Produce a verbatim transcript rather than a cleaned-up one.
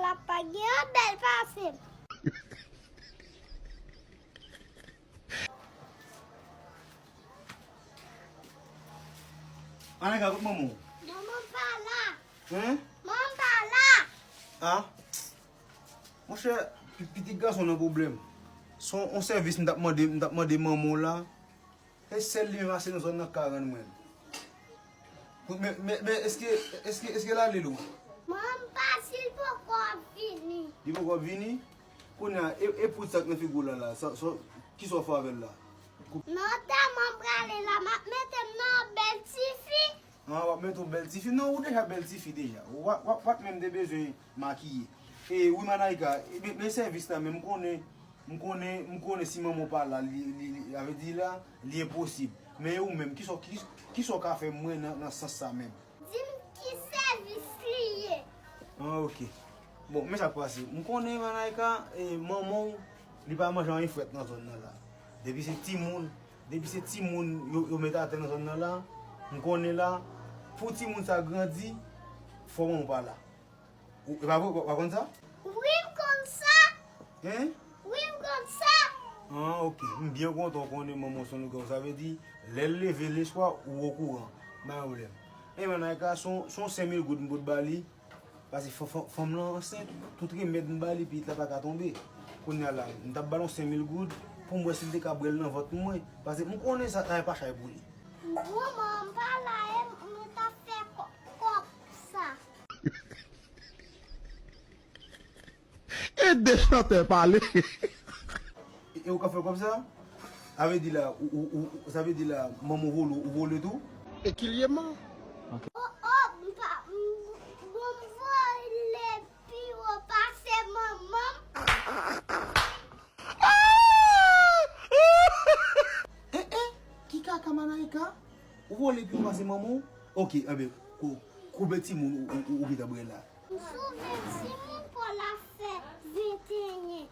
Papa gen yon bèl pase m. Ann al kot manman w. Manman m pa la. Hein? Manman m pa la. Ah? Monchè, pi- pitit gason nan pwoblèm. Se yon sèvis m t ap mande, m t ap mande manman w la. E sèl li menm ase nan zòn nan k ka rann mwen. Men, men, men èske, èske, èske l ale lou? Manman m pa si l poko ap vini. Li poko ap vini? Kounye a, e, e poud sa k nan figi w la la, sa, sa, kisa w fè avè l la? Nan antèman m prale la, m ap mete m nan yon bèl tifi. Ah, w ap mete yon bèl tifi? Non, ou deja bèl tifi deja. W ap, w ap, w ap menm te bezwen makiye. E wi, Manaika, e, men, men sèvis la, men m konnen, m konnen, m konnen si manman w pa la, li, li, li, sa vle di la, li enposib. Men e ou menm, kisa, ki, kisa w ka fè mwen nan, nan sans sa menm? Di m ki sèvis li ye. Ah, ok. Bon, men sa k pase. M konnen, Manaika, e, manman w, li pa manje anyen frèt nan zòn nan la. Depi se timoun, depi se timoun yo, yo met atè nan zòn nan la, m konnen la, pou timoun sa grandi, fò manman w pa la. Ou, e pa vre, w pa konn sa? Wi, m konn sa. Hein? Wi, m konn sa. Ah, ok. M byen kontan w konnen manman w se yon lougawou. Sa vle di, lè l leve leswa, ou okouran. Pa gen pwoblèm. E Manaika, se yon, se yon senk mil goud m pot ba li. Paske fa- fa- fanm lan ansent, tout remèd m ba li, pitit la pa ka tonbe. Kounye a la, m t ap ba l yon senk mil goud pou m wè si l te ka bwè l nan vant mwen. Paske m konnen sa, sa pa chay pou li. Bon, manman m pa la, e mwen t ap fè kò- kòb sa. E de chantè pale. E, e ou ka fè kòb sa? Sa vle di la, ou, ou, ou, sa vle di la, manman w vole, ou vole tou? E kilye man? Oh, oh, m pa, m, bon, m vole pi wo pase manman m. Eh, eh, ki kaka Manaika? Ou vole pi wo pase manman w? Ok, enben, kou- koube timoun ou, ou, ou, ou gentan bwè la. M sou venn timoun pou l ap fè venteyen.